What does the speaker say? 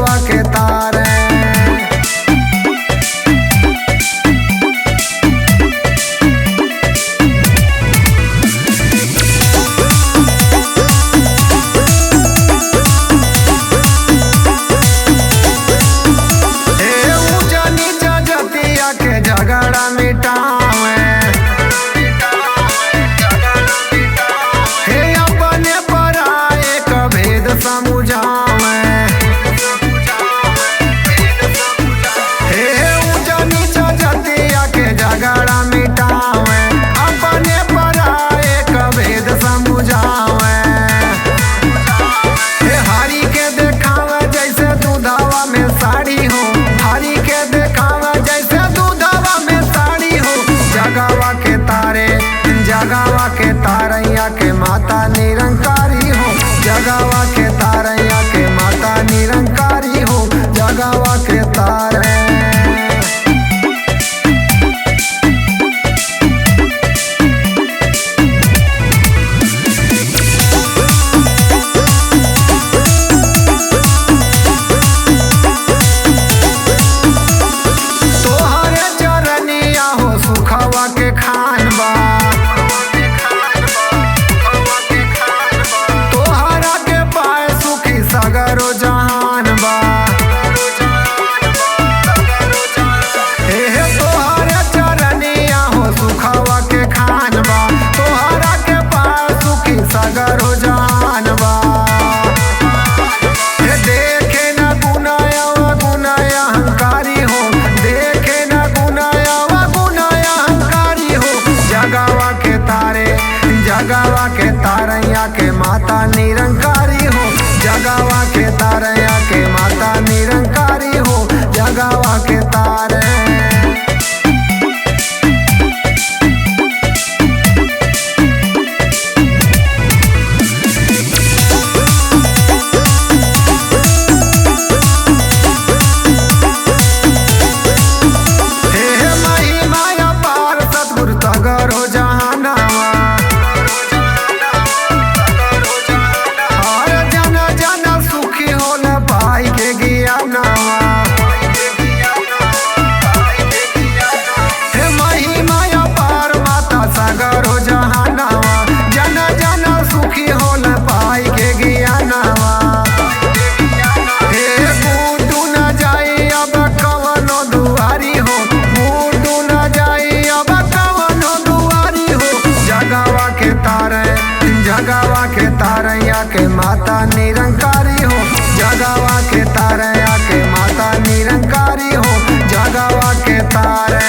जगावा के तारे। हे ऊंचा नीचा जतिया के झगड़ा मिटावे, हे अपने पराए का भेद समझावे। हे ऊंचा नीचा जतिया के झगड़ा मिटावे, अपने पराए का भेद समझावे। हे हरी के देखावे जैसे दूधावा में साड़ी हो, हरी के देखावे जैसे दूधावा में साड़ी हो। जगावा के तारे, जगावा के तारैया के माता निरंकारी हो, जगावा के तारैया के माता निरंकारी हो, जगावा के तारे। तोहरे चरनिया हो सुखवा के खान बा, तोहरा के पाए सुखी सगरो जहान बा। हे तोहरे चरनिया हो सुखवा के खान बा, तोहरा के पाए सुखी सगरो जहान बा। हे देखे न गुनाया गुनाया अहंकारी हो, देखे न गुनाया गुनाया अहंकारी हो। जगावा के तारे, जगावा के तारैया के माता निरंकारी हो, जगावा के तारैया के माता निरंकारी हो, जगावा के तारे। हे महिमा अपार सतगुरु तगरो जहानावा, हर जन जन सुखी होल पाई के ज्ञानावा। हे महिमा अपार माता सागरो जहानावा, जन जन सुखी होल पाई के ज्ञानावा। हे बूटू न जाई अब कवनो दुआरी हो, बूटू न जाई अब कवनो दुआरी हो। जगावा के तारे, जगावा के तारैया के माता निरंकारी हो, जगावा के तारैया के माता निरंकारी हो, जगावा के तारे।